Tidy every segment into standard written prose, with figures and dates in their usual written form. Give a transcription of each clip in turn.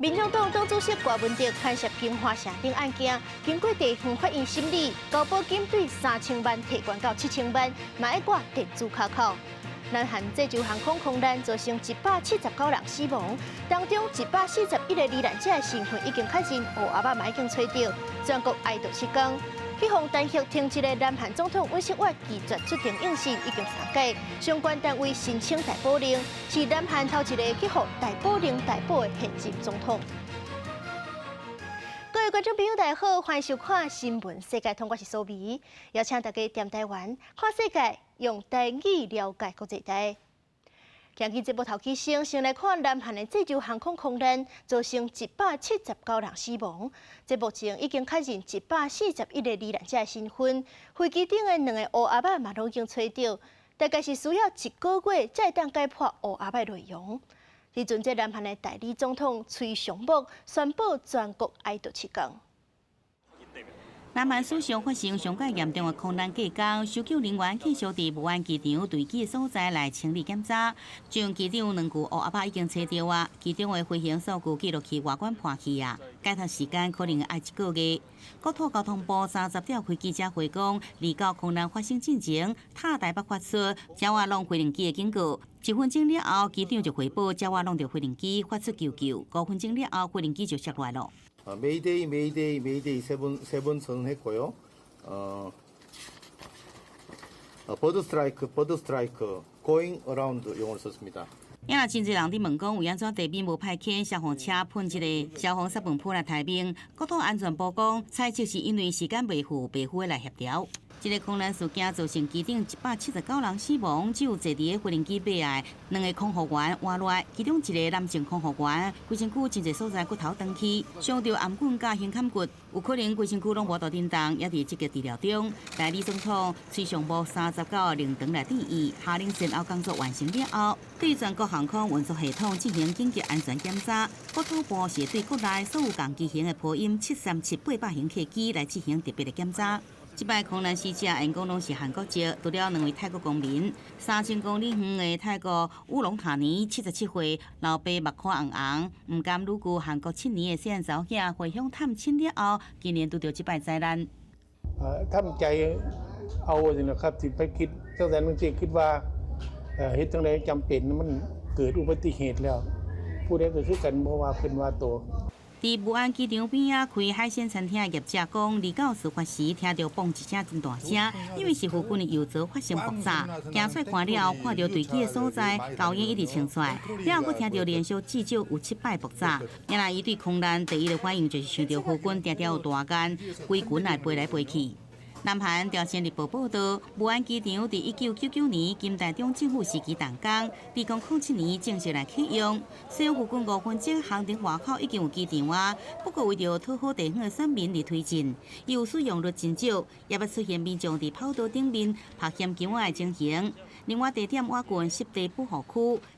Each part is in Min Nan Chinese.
民眾黨黨主席柯文哲牽涉平花城頂案件，經過地方法院審理，交保金對3000萬提懸到7000萬，嘛愛掛電子銬銬。南韓濟州航空空難造成179人死亡，當中141個罹難者的身份已經確認，烏鴉仔嘛已經揣著，全國哀悼7天。去予彈劾停職的南韓總統尹錫悅拒絕出庭應訊，已經三屆，相關單位申請逮捕令，是南韓頭一個去予逮捕令逮捕的現任總統。各位觀眾朋友，大家好，歡迎收看《新聞世界通》，我是蘇美，邀請大家踮台灣看世界，用台語了解國際大。今日節目頭起先，先來看南韓的濟州航空空難，造成179人死亡。這目前已經確認141個罹難者的身份，飛機頂的兩个烏鴉仔嘛攏已經揣著，大概是需要一個月才會當解剖烏鴉仔內容。彼陣這南韓的代理總統崔尚木宣布全國哀悼7天。南韓史上發生上蓋嚴重的空難過工，搜救人員繼續佇武安機場墜機的所在來清理檢查，將機場兩具烏鴉仔已經揣著啊，機場的飛行數據記錄器外觀破去啊，解讀時間可能愛一個月。國土交通部30號開記者會講，29空難發生進前，塔台北發出鳥仔挵飛行機的警告，一分鐘了後，機長就回報鳥仔挵著飛行機發出求救，5分鐘了後，飛行機就摔落來囉。 Mayday, Mayday, Mayday 세번 선언했고요. Bird strike, bird strike, going around 용어를 썼습니다. 也若真濟人佇問講，為按怎地面無派遣消防車噴這个消防殺噴噴來待命？國土安全部講，猜測是因為時間袂赴，袂赴來協調。這个空難事件造成機頂179人死亡，只有坐佇个飛行機尾的兩个空服員活落來，其中一个男性空服員規身軀真濟所在骨頭斷去，傷著頷頸佮胸坎骨，有可能規身軀攏無法度振動，也佇積極治療中。代理總統崔尚木39靈長來致意，下令善後工作完成了後，對全國航空運輸系統進行緊急安全檢查。國土部是對國內所有仝機型的波音737-800型客機來進行特別的檢查。這擺空難死者𪜶講攏是韓國籍，除了兩位泰國公民。3000公里遠的泰國烏龍塔尼77歲老爸目看紅紅，毋甘女婿韓國7年的細漢查某囝回鄉探親了後，今年拄著這擺災難。 ทำใจเอาสินะครับที่ไปคิดตั้งแต่นั้นที่คิดว่าเฮ็ดจังไดจำเป็นมันเกิดอุบัติเหตุแล้วผู้ใดก็คือกันบ่ว่าเพิ่นว่าโต佇武安機場邊仔開海鮮餐廳的業者講，29事發時聽著嘣一聲真大聲，以為是附近的油槽發生爆炸，行出來看了後，看著墜機的所在，高煙一直衝出來，了後閣聽著連續至少有七擺爆炸。原來伊對空難第一个反應就是想著虛軍定定有大雁，規群來飛來飛去。南韓朝鮮日報報導，武安機場佇1999年金大中政府時期動工，2007年正式來啟用。雖然附近5分鐘航程外口已經有機場啊，不過為著討好地方的選民而推進，又使用率真少，也捌出現民眾佇跑道頂面拍險球仔的情形。另外，地點倚近濕地保護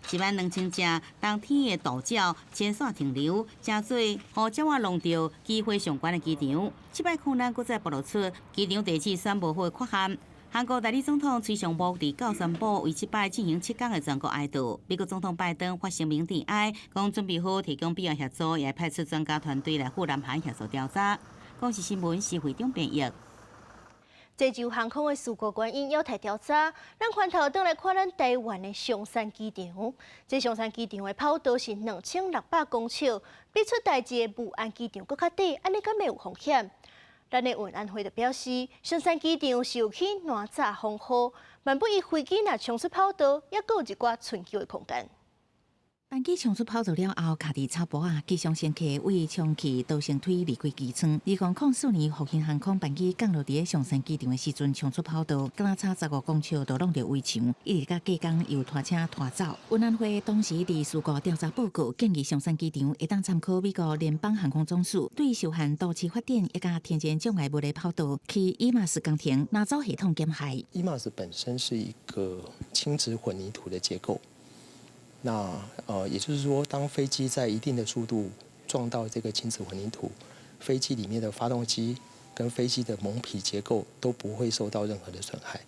區，12000隻冬天的渡鳥遷徙停留，成做予鳥仔挵著機會上懸的機場。這擺空難閣再暴露出機場地址選無好的缺陷。韓國代理總統崔尚木29宣布為這擺進行7天的全國哀悼。美國總統拜登發聲明致哀，講準備好提供必要協助，也派出專家團隊來赴南韓協助調查。公視新聞施惠中編譯。濟州航空的事故原因猶待調查。咱環頭轉來看咱台灣的松山機場。這松山機場的跑道是2600公尺，比出代誌的武安機場閣較短，按呢敢會有風險？咱的運安會就表示，松山機場是有起哪吒防護，萬不伊飛機若衝出跑道，猶閣有一寡存救的空間。班機衝出跑道了後，卡佇草埔仔，機上乘客為充氣逃生梯離開機艙。2004年，復興航空班機降落佇个松山機場的時陣，衝出跑道，敢若差15公尺就挵著圍牆，一直到隔工由拖車拖走。運安會當時佇事故調查報告建議，松山機場會當參考美國聯邦航空總署對受限都市發展以及天然障礙物的跑道，去 EMAS 工程拿走系統減害。 EMAS 本身是一個輕質混凝土的結構。那也就是說，當飛機在一定的速度撞到這個輕質混凝土，飛機裡面的發動機跟飛機的蒙皮結構都不會受到任何的損害，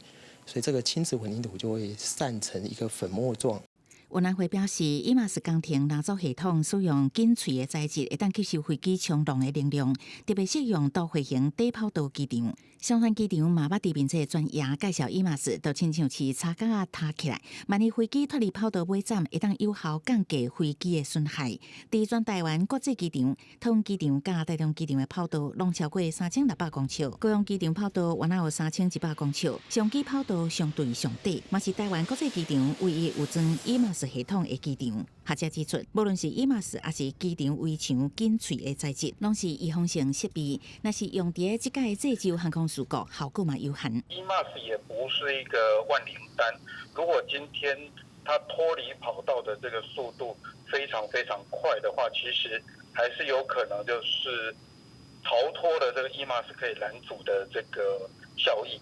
所以這個輕質混凝土就會散成一個粉末狀。運安會表示，EMAS 工程攔阻系統使用緊脆的材質，會當吸收飛機衝浪的能量，特別適用都會型低跑道機場。松山機場嘛捌佇面冊專頁介紹 EMAS，就親像是叉桿仔塌起來，萬一飛機脫離跑道尾站，會當有效降低飛機的損害。佇全台灣國際機場、桃園機場佮台中機場的跑道，攏超過3600公尺；高雄機場跑道原來有3100公尺，松機跑道相對上短，嘛是台灣國際機場唯一有裝 EMAS 系統的機場。學者指出，無論是 EMAS 抑是機場圍牆緊脆的材質，攏是預防性設備。若是用佇咧這擺濟州航空事故，效果嘛有限。 EMAS 也不是一個萬靈丹，如果今天它脫離跑道的這個速度非常非常快的話，其實還是有可能就是逃脫了這個 EMAS 可以攔阻的這個效益。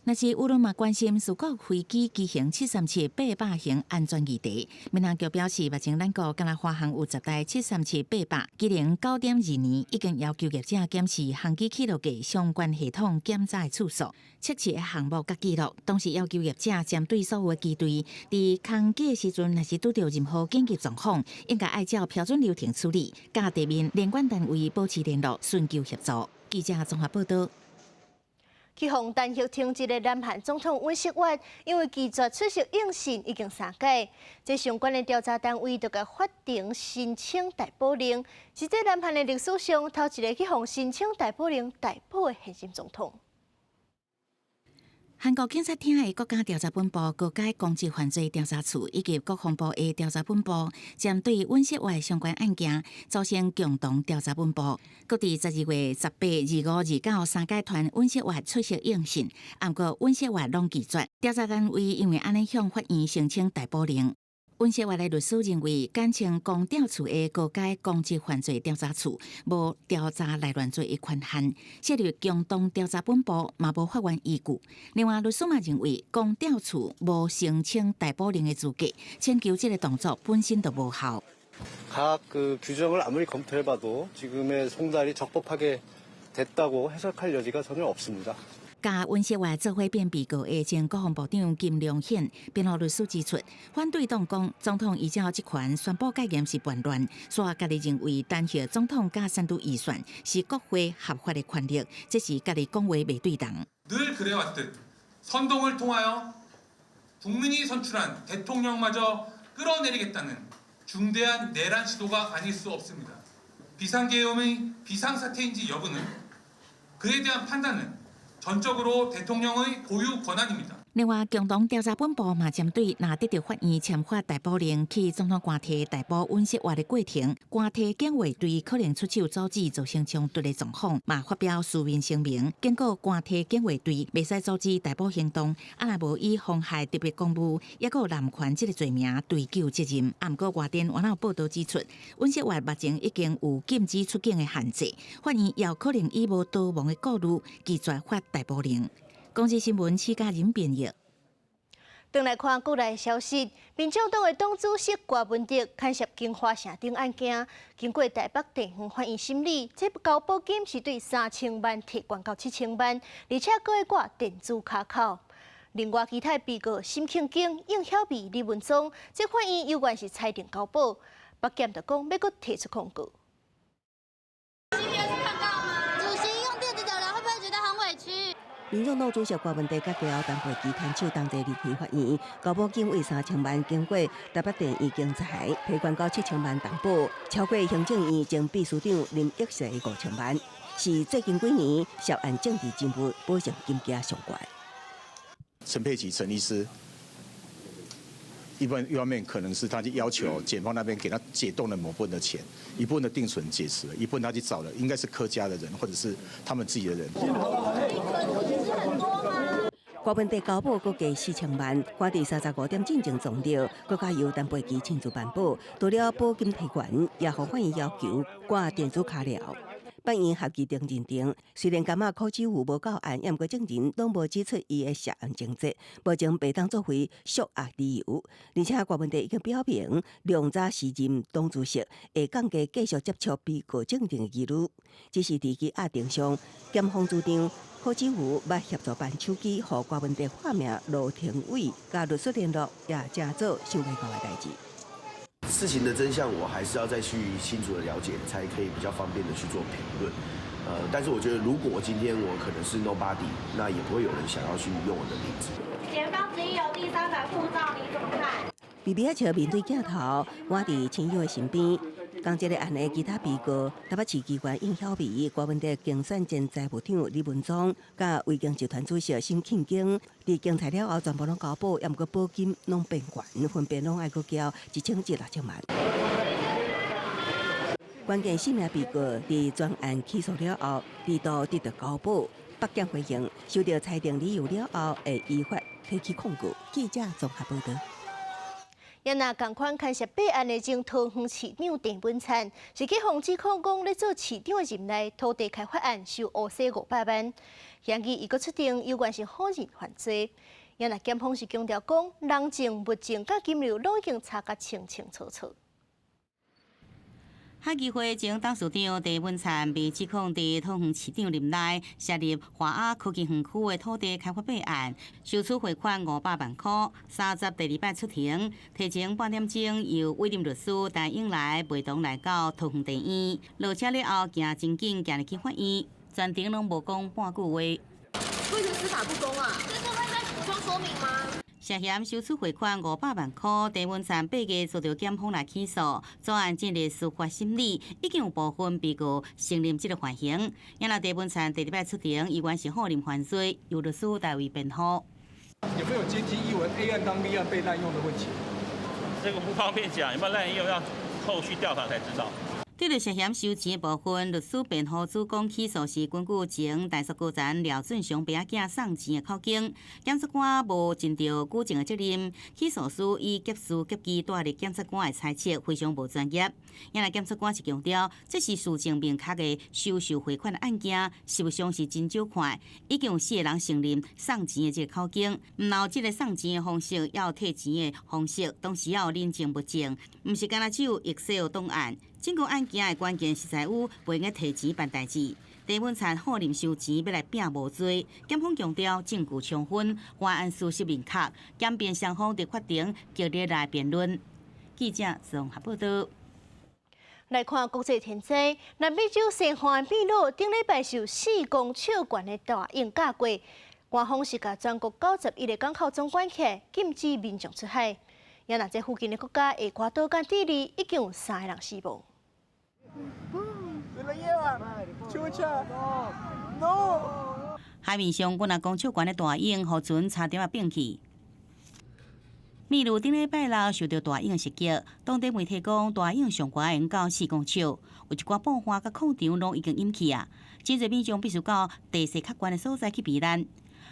若是輿論嘛關心事故飛機機型737-800型安全議題，民航局表示，目前咱國敢若華航有10台737-800，今年9.2年已經要求業者檢視航機起落架相關系統檢查的次數、測試的項目佮記錄，同時要求業者針對所有的機隊，佇空機的時陣，若是拄著任何緊急狀況，應該按照標準流程處理，佮地面聯管單位保持聯絡，尋求協助。記者綜合報道。去予彈劾停職的南韓總統尹錫悅，因為拒絕出席應訊已經三擺，這相關的調查單位就共法庭申請逮捕令，是這南韓的歷史上頭一個去予申請逮捕令逮捕的現任總統。韓國警察廳的國家調查本部、高階公職犯罪調查處以及國防部的調查本部，針對尹錫悅相關案件組成共同調查本部，閣佇12月18、25、29三階傳尹錫悅出席應訊，毋過尹錫悅攏拒絕。調查單位因為按呢向法院申請逮捕令。尹錫悅的律師認為，簡稱公調處的高階公職犯罪調查處無調查內亂罪的權限，設立共同調查本部嘛無法源依據。另外，律師嘛認為，公調處無申請逮捕令的資格，請求這个動作本身就無效。 각 그 규정을 아무리 검토해봐도 지금의 송달이 적법하게 됐다고 해석할 여지가 전혀 없습니다. 佮尹錫悅做伙變被告的前國防部長金龍顯辯護律師指出，反對黨講總統依照職權宣布解嚴是叛亂，所以家己認為彈劾總統佮刪除預算是國會合法的權力，這是家己講話袂對人。 늘 그래왔듯 선동을 통하여 국민이 선출한 대통령마저 끌어내리겠다는 중대한 내란 시도가 아닐 수 없습니다. 비상계엄의 비상사태인지 여부는 그에 대한 판단은 전적으로 대통령의 고유 권한입니다. 另外，共同調查本部嘛針對若得著法院簽發逮捕令去總統官邸逮捕尹錫悅的過程，官邸警衛隊可能出手阻止造成衝突的狀況，嘛發表書面聲明，警告官邸警衛隊袂使阻止逮捕行動，啊若無以妨害特別公務，抑閣有濫權這个罪名追究責任。啊，毋過外電原有報道指出，尹錫悅目前已經有禁止出境的限制，法院也有可能以無逃亡的顧慮拒絕發逮捕令。公視新聞，施嘉仁編譯。轉來看國內消息，民眾黨的黨主席郭文德牽涉京華城頂案件，經過台北地方法院審理，這交保金是對3000萬提懸到7000萬，而且閣會掛電子跤釦。另外，其他被告沈慶京、應曉美、李文宗，這法院猶原是裁定交保，北檢就講欲閣提出抗告。今天是抗告嗎？主席用電子腳鐐，會不會覺得很委屈？民眾黨主席郭文德佮郭後陳佩琪牽手同齊離開法院，交保金為3000萬，經過台北地院經裁，提懸到7000萬重保，超過行政院前秘書長林益世5000萬，是最近幾年涉案政治人物保證金額上懸。陳佩琪陳醫師，一方面可能是他就要求檢方那邊給他解凍了某部分的錢，一部分的定存解除了，一部分他去找了應該是柯家的人或者是他們自己的人。郭文德交保閣加4000萬，趕佇35點進前撞著，閣較由陳佩琪親自辦保，除了保金提懸，也予法院要求掛電子跤鐐。法院合議庭認定，雖然感覺柯志富無到案，毋過證人攏無指出伊的涉案情節，目前袂當作為肅押理由。而且郭文德已經表明，量早辭任黨主席，會降低繼續接觸被告證人的疑慮。只是佇羈押庭上，檢方主張柯志富捌協助辦手機，予郭文德化名盧廷偉，佮律師聯絡，也成做想袂到的代誌。事情的真相，我還是要再去清楚的了解，才可以比較方便的去做評論。但是我覺得，如果今天我可能是 nobody，那也不會有人想要去用我的名字。檢方質疑有第三版護照，你怎麼看？微微仔笑面對鏡頭，倚佇親友的身邊。仝這个案的其他被告，台北市議員應曉薇、柯文哲競選前財務長李文宗、佮維京集團主席沈慶京，佇競猜了後全部攏交保，猶毋過保金攏變懸，分別攏愛閣交1000至6000萬。關鍵四名被告佇全案起訴了後，二度得到交保，北檢回應收到裁定理由了後，會依法提起控告。記者綜合報導。也若仝款牽涉弊案的前桃園市長鄭文燦，是去予指控講咧做市長的任內土地開發案收烏洗500萬，現今伊閣出庭，猶原是否認犯罪。也若檢方是強調講，人證物證佮金流攏已經查甲清清楚楚。海基會前董事長鄭文燦被指控佇桃園市長任內涉入華亞科技園區的土地開發弊案，收取賄款500萬箍。30第二擺出庭，提前半點鐘由委任律師陳永來陪同來到桃園地院，落車了後行真緊行入去法院，全程攏無講半句話。為何司法不公啊？這部分再補充說明嗎？涉嫌收取賄款500萬箍，鄭文燦8月遭到檢方來起訴，昨案進入司法審理，已經有部分被告承認這个犯行。也若鄭文燦第二擺出庭，依然是否認犯罪，由律師代為辯護。有沒有監聽一文 A 案當 B 案被濫用的問題？這個不方便講，有沒有濫用要後續調查才知道。對著涉嫌收錢的部分，律師辯護主講起訴是根據前台塑高層廖俊雄爸仔囝送錢的口供，檢察官無盡著舉證的責任，起訴書以夾詞夾句帶入檢察官的猜測，非常無專業。也若檢察官是強調，這是事證明確的收受賄款的案件，實務上是真少看，已經有四個人承認送錢的這個口供，毋但這个送錢的方式，抑有退錢的方式，同時猶有人證物證，毋是干焦只有 Excel 檔案。整個案件的關鍵是在於袂用提錢辦代誌。鄭文燦否認收錢欲來拚無罪，檢方強調證據充分，原案事實明確，檢辯雙方佇法庭激烈來辯論。記者綜合報導。來看國際天災，南美洲西岸秘魯頂禮拜受4公尺懸的大湧蓋過，官方是共全國91個港口總關起來，禁止民眾出海。也若這附近的國家，厄瓜多佮智利已經有三個人死亡。 Se lo lleva. Chucha. No. 海面上幾若公尺懸的大湧，予船差點仔變去。秘魯頂禮拜六受著大湧的襲擊，當地媒體講大湧上懸會到4公尺，有一寡布販佮礦場攏已經淹去啊！真濟民眾必須到地勢較懸的所在去避難。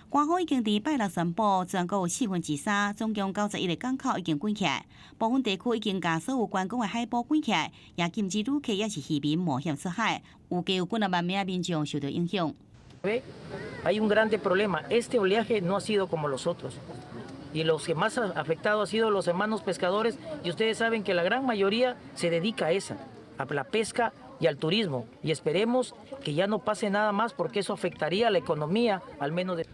官方已經佇拜六宣布，全國有3/4，總共91個港口已經關起來，部分地區已經共所有觀光的海埔關起來，也禁止旅客抑是漁民冒險出海，預計有幾若萬名民眾受著影響。 Hay un grande problema. Este oleaje no ha sido como los otros. Y los que más han afectado ha sido los hermanos pescadores. Y ustedes saben que la gran mayoría se dedica a esa, a la pesca y al turismo. Y esperemos que ya no pase nada más porque eso afectaría a la economía, al menos de.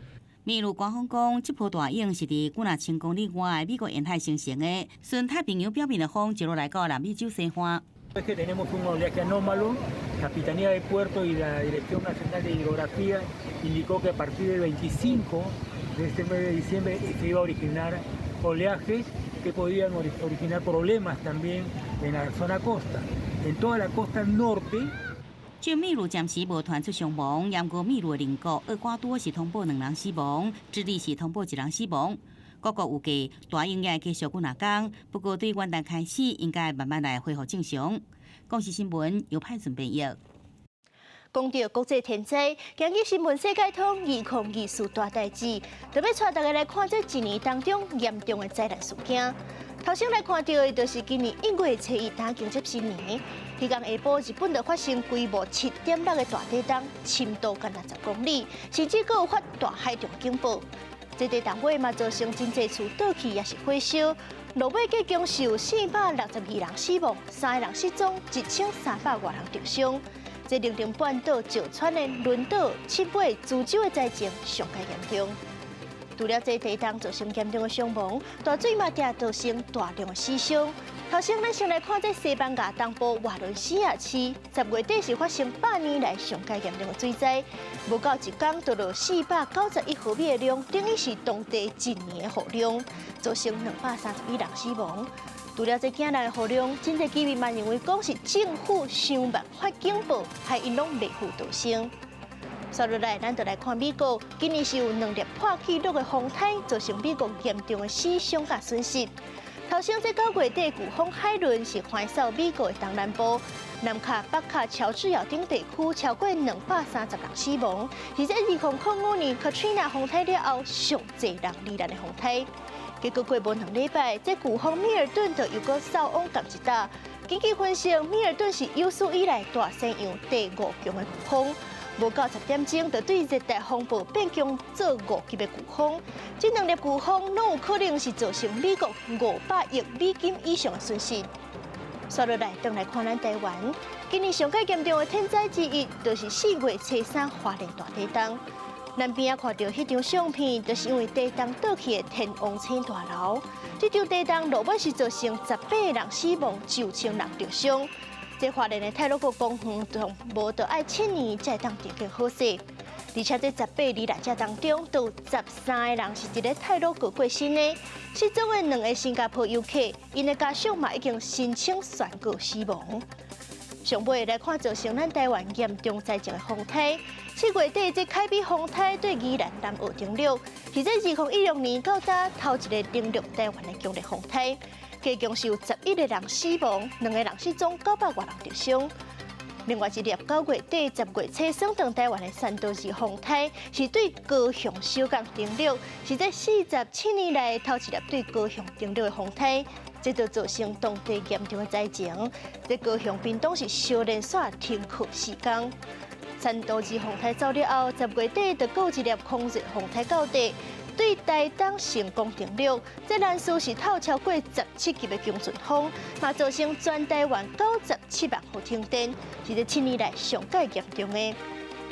秘魯官方講，這波大湧是佇幾若千公里外的美國沿海形成的，順太平洋表面的風一路來到南美洲西岸。 Es que tenemos un oleaje anómalo. Capitanía de Puerto y la Dirección Nacional de Hidrografía indicó que a partir del 25 de este mes de diciembre se iba a originar oleajes que podían originar problemas también en la zona costa. En toda la costa norte. 這秘魯暫時無傳出傷亡，毋過秘魯的鄰國厄瓜多是通報兩人死亡，智利是通報一人死亡。各國預計大湧會繼續幾若工，不過對元旦開始應該慢慢來恢復正常。公視新聞由派準編譯。講著國際天災，今日新聞世界通2024大代誌，特別帶大家來看這一年當中嚴重的災難事件。頭先來看到的，就是今年1月初1打驚蟄新年，彼工下晡日本就發生規模7.6的大地動，深度干焦10公里，甚至閣有發大海潮警報。這地動尾嘛造成真濟厝倒去，抑是火燒。落尾計共是有462人死亡，三個人失蹤，1300外人受傷。這令登半島石川的輪島、七尾、珠洲的災情上蓋嚴重。除了這地動造成嚴重的傷亡，大水嘛也造成大量的死傷。頭先，咱先來看這西班牙東部瓦倫西亞市，10月底是發生100年來上蓋嚴重的水災，無夠一工就落491毫米的量，等於是當地一年的雨量，造成231人死亡。除了這驚人的雨量，真濟居民嘛認為講是政府傷慢發警報，害𪜶攏袂赴逃生。接落來，咱就來看美國，今年是有兩粒破紀錄的風颱，造成美國嚴重的死傷佮損失。頭先，這9月底颶風海倫是橫掃美國的東南部，南卡、北卡、喬治亞等地區超過230人死亡，是這2005年卡翠娜風颱了後上濟人罹難的風颱。結果過無2禮拜，這颶風米爾頓就又閣掃往仝一搭。根據分析，米爾頓是有史以來大西洋第五強的颶風。無夠10點鐘，就對熱帶風暴變強做5級的颶風。這兩粒颶風攏有可能是造成美國500億美金以上的損失。紲落來，轉來看咱台灣，今年上蓋嚴重的天災之一，就是4月初三花蓮大地動。咱邊仔看著彼張相片，就是因為地動倒去的天王星大樓。這場地動落尾是造成18個人死亡，9000人著傷。這花蓮的太魯閣公園，從無就愛7年才會當重建好勢。而且這18罹難者當中，都有13個人是佇咧太魯閣過身的。失蹤的兩个新加坡遊客，𪜶的家屬嘛已經申請宣告死亡。上尾來看造成咱台灣嚴重災情的風颱，7月底這凱比風颱對宜蘭南澳登陸，是這2016年到今頭一个登陸台灣的強烈風颱。加共是有11個人死亡，兩个人失蹤，900外人著傷。另外一粒9月底10月初轉台灣的山度士風颱，是對高雄小港登陸，是這47年來頭一粒對高雄登陸的風颱，這就造成當地嚴重的災情。這高雄屏東是相連紲停課4工。山度士風颱走了後，10月底就閣有一粒空熱風颱到底。對台東成功登陸，這連續是透超過17級的強陣風，嘛造成全台灣97萬戶停電，是這7年來上蓋嚴重的。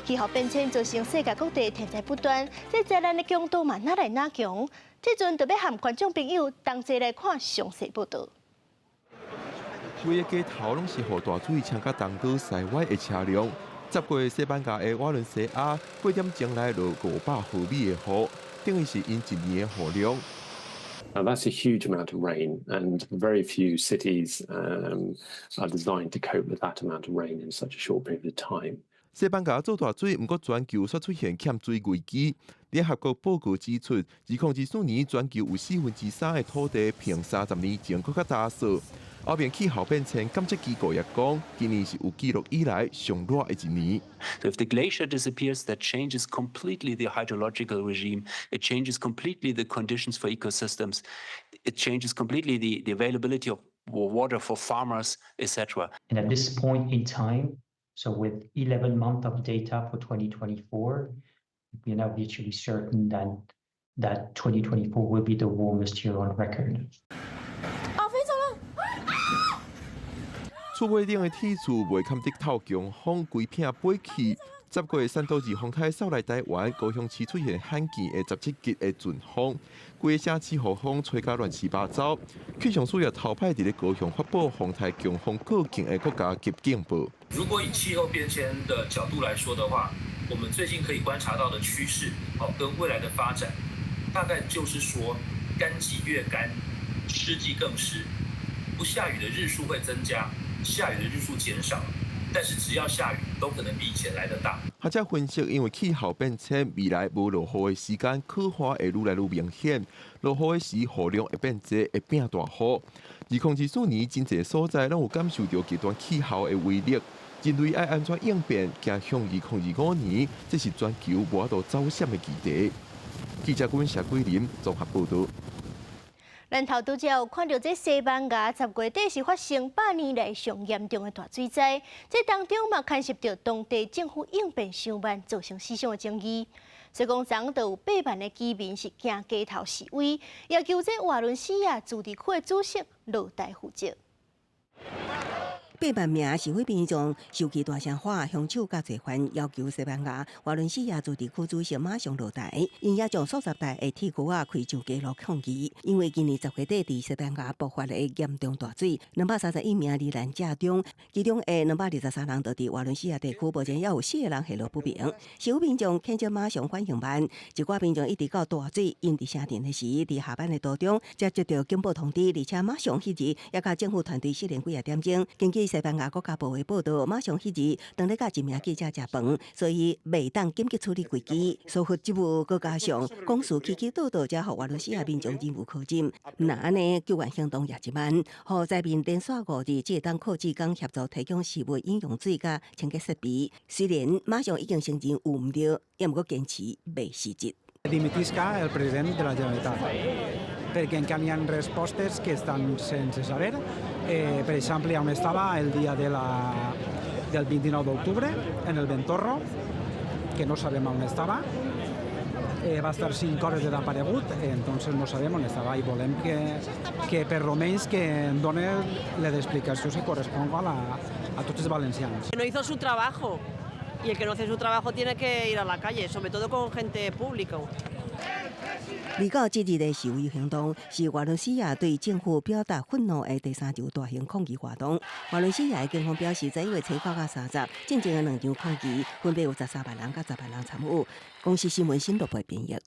氣候變遷造成世界各地天災不斷，這災難的強度嘛愈來愈強。這陣就欲和觀眾朋友同齊來看詳細報道。規个街頭攏是予大水沖甲東倒西歪的車輛。10月西班牙的瓦倫西亞8點鐘來落500毫米的雨。等於是𪜶一年的雨量。 Now that's a huge amount of rain, and very few cities are designed to cope with that amount of rain in such a short period of time. 西班牙做大水，毋過全球煞出現欠水危機。聯合國報告指出，2024年全球有3/4的土地比30年前閣較焦燥。後面氣候變遷監測機構也講，今年是有記錄以來上熱的一年。 So if the glacier disappears, that changes completely the hydrological regime. It changes completely the conditions for ecosystems. It changes completely the availability of water for farmers, etc. And at this point in time, so with 11 months of data for 2024, we are now virtually certain that 2024 will be the warmest year on record. 啊，飛走了！厝尾頂的鐵柱袂堪得透強風，規片飛去。10月山度士風颱掃來台灣，高雄市出現罕見的17級的陣風，規个城市予風吹甲亂七八糟。氣象署也頭擺佇咧高雄發布風颱強風過境的國家級警報。如果以氣候變遷的角度來說的話，我們最近可以觀察到的趨勢，哦，跟未來的發展，大概就是說，乾季越乾，濕季更濕，不下雨的日數會增加，下雨的日數減少。但是只要下雨，都可能比以前來得大。學者分析，因為氣候變遷，未來無落雨的時間，可能會愈來愈明顯。落雨的時，雨量會變濟，會變大雨。2024年，真濟所在攏有感受著極端氣候的威力。人類愛按怎應變，走向2025年，這是全球無法度走閃的議題。記者阮謝桂林綜合報道。咱頭拄才有看著這西班牙10月底是發生100年來上嚴重的大水災，這當中嘛牽涉著當地政府應變傷慢，造成死傷的爭議。所以講，昨就有8萬的居民是行街頭示威，要求這瓦倫西亞自治區的主席落台負責。8萬名示威民眾收起大聲喊，兇手佮罪犯要求西班牙瓦倫西亞自治區主席馬上落台，𪜶也將數十台的鐵驅仔開上街路抗議。因為今年10月底佇西班牙爆發的嚴重大水，231名罹難者中，其中的223人就佇瓦倫西亞地區，目前猶有四個人下落不明。示威民眾譴責馬上反應慢，一寡民眾一直到大水淹佇城鎮的時，佇下班的途中才接到警報通知，而且馬上彼日也佮政府團隊失聯幾仔點鐘。根據西班牙國家報的報導，馬上彼日當咧佮一名記者食飯，所以袂當緊急處理危機，疏忽職務，閣加上講辭起起倒倒，才予瓦倫西亞民眾忍無可忍。毋但按呢，救援行動也真慢，予災民連續5日只會當靠志工協助提供食物、飲用水佮清潔設備。雖然馬上已經承認有毋對，也毋過堅持袂辭職。 Dimitisca el president de la Generalitat, perquè encara hi ha respostes que estan sense saber. Per exemple, on estava el dia del 29 d'octubre, en el Ventorro, que no sabem on estava. Va estar 5 hores desaparegut, entonces no sabem on estava i volem que per lo menys que em doni les explicacions que corresponga a tots els valencians. No hizo su trabajo y el que no hace su trabajo tiene que ir a la calle, sobre todo con gente pública. 二九這日的示威行動是瓦倫西亞對政府表達憤怒的第三場大型抗議活動。瓦倫西亞的警方表示，11月初9佮30，進前的兩場抗議分別有13萬人佮10萬人參與。公視新聞新錄播編譯。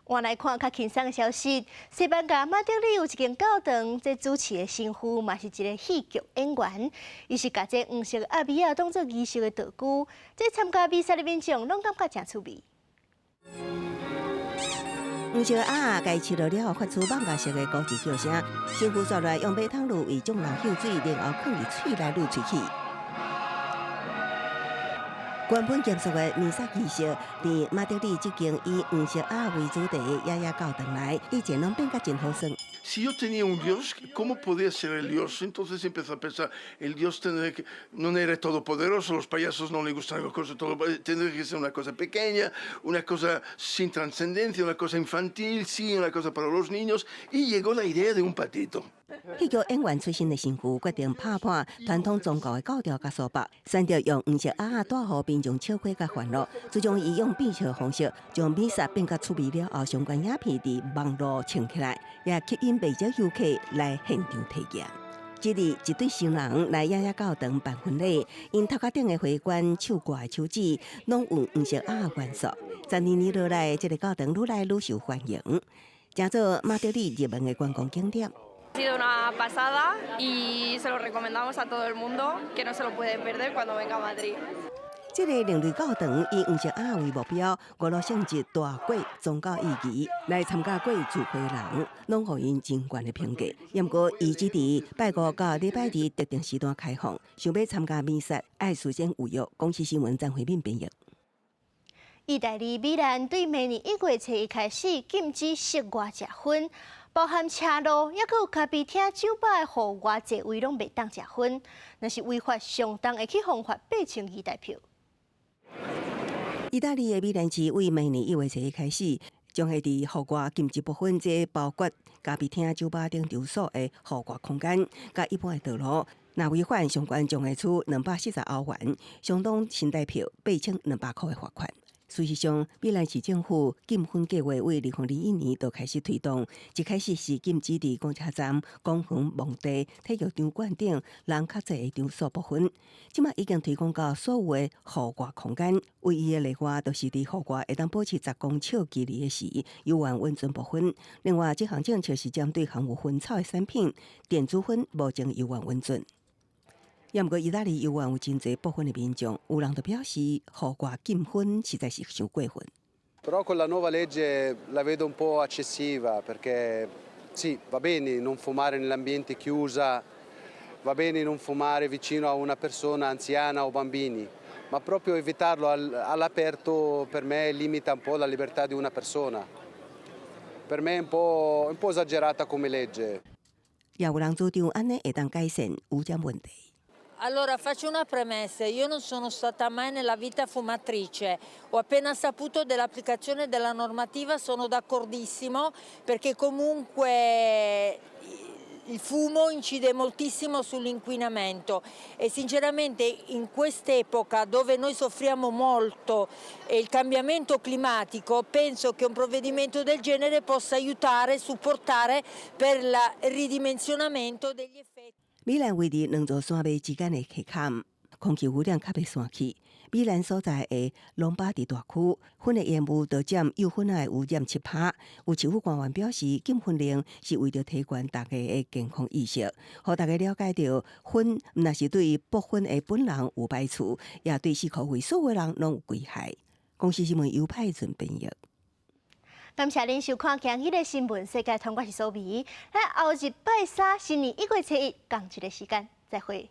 換來看較輕鬆的消息，西班牙馬德里有一間教堂，這主持的神父嘛是一个戲劇演員，伊是共這黃色鴨尾仔當做儀式的道具，這參加彌撒的民眾攏感覺誠趣味。黃色鴨仔共飼落了後，發出蠓仔式的高級叫聲。神父紲來用馬桶爐為眾人泅水，然後囥佇喙內滷喙齒。原本嚴肅的彌撒儀式，佇馬德里這間以黃色鴨為主題的鴨仔教堂內，以前攏變甲真好耍。 Si yo tenía un Dios, ¿cómo podía ser el Dios? Entonces empezó a pensar, el Dios tendría que, no era todopoderoso, los payasos no les gustan las cosas todo, tendría que ser una cosa pequeña, una cosa sin trascendencia, una cosa infantil, sí, una cosa para los niños, y llegó la idea de un patito. 戲劇演員出身的神父決定拍破傳統宗教的教條佮束縛，選擇用黃色鴨仔帶予民眾笑話佮歡樂。自從伊用變笑方式將彌撒變較趣味了後，相關影片佇網路衝起來，也吸引袂少遊客來現場體驗。這日一對新人來鴨仔教堂辦婚禮，𪜶頭殼頂的花冠、手掛的手指，攏有黃色鴨仔元素。10多年落來，這个教堂愈來愈受歡迎，成做馬德里熱門的觀光景點。 Ha sido una pasada y se lo recomendamos a todo el mundo que no se lo puede perder cuando venga a Madrid. 這个另類教堂以黃色鴨為目標，娛樂性質大過宗教意義。來參加過聚會人，攏予𪜶真懸的評價。毋過，伊只佇拜五到禮拜二特定時段開放，想欲參加彌撒，愛事先預約。公視新聞張惠敏編譯。意大利米蘭對明年1月初1開始禁止室外食薰，包含車路，抑閣有咖啡廳、酒吧的戶外座位攏袂當食薰，若是違法相當會去予罰8200台票。意大利的米蘭市對明年1月初1開始，將會佇戶外禁止部分，這包括咖啡廳、酒吧等場所的戶外空間，佮一般的道路。若違反上懸將會處240歐元，相當新台票8200塊的罰款。事實上，米蘭市政府禁薰計劃對2021年就開始推動，一開始是禁止佇公車站、公園、墓地、體育場館等人較濟的場所撥薰，這馬已經推廣到所有的戶外空間。唯一的例外，就是佇戶外會當保持10公尺距離的時，猶原允准撥薰。另外，這項政策是針對含有薰草的產品，電子薰目前猶原允准。也毋過，意大利猶原有真濟撥薰的民眾，有人就表示，戶外禁薰實在是傷過分。 Però con la nuova legge la vedo un po' eccessiva perché sì, va bene non fumare nell'ambiente chiusa, va bene non fumare vicino a una persona anziana o bambini, ma proprio evitarlo all'aperto per me limita un po' la libertà di una persona. Per me è un po' esagerata come legge. 也有人主張按呢會當改善污染問題。 Allora faccio una premessa, io non sono stata mai nella vita fumatrice, ho appena saputo dell'applicazione della normativa, sono d'accordissimo perché comunque Il fumo incide moltissimo sull'inquinamento e sinceramente in quest'epoca dove noi soffriamo molto il cambiamento climatico, penso che un provvedimento del genere possa aiutare e supportare per il ridimensionamento degli effetti. 米蘭位佇兩座山脈之間的溪坎，空氣污染較袂散去。米蘭所在的隆巴第大區，薰的煙霧就佔幼粉仔的污染7%。有市府官員表示，禁薰令是為著提懸大家的健康意識，予大家了解著薰毋但是對剝薰的本人有歹處，也對四箍圍所有人攏有危害。公視新聞尤派準編譯。感謝恁收看今日的新聞世界通，我是蘇美。咱後日拜三新年1月初一仝一个時間，再會。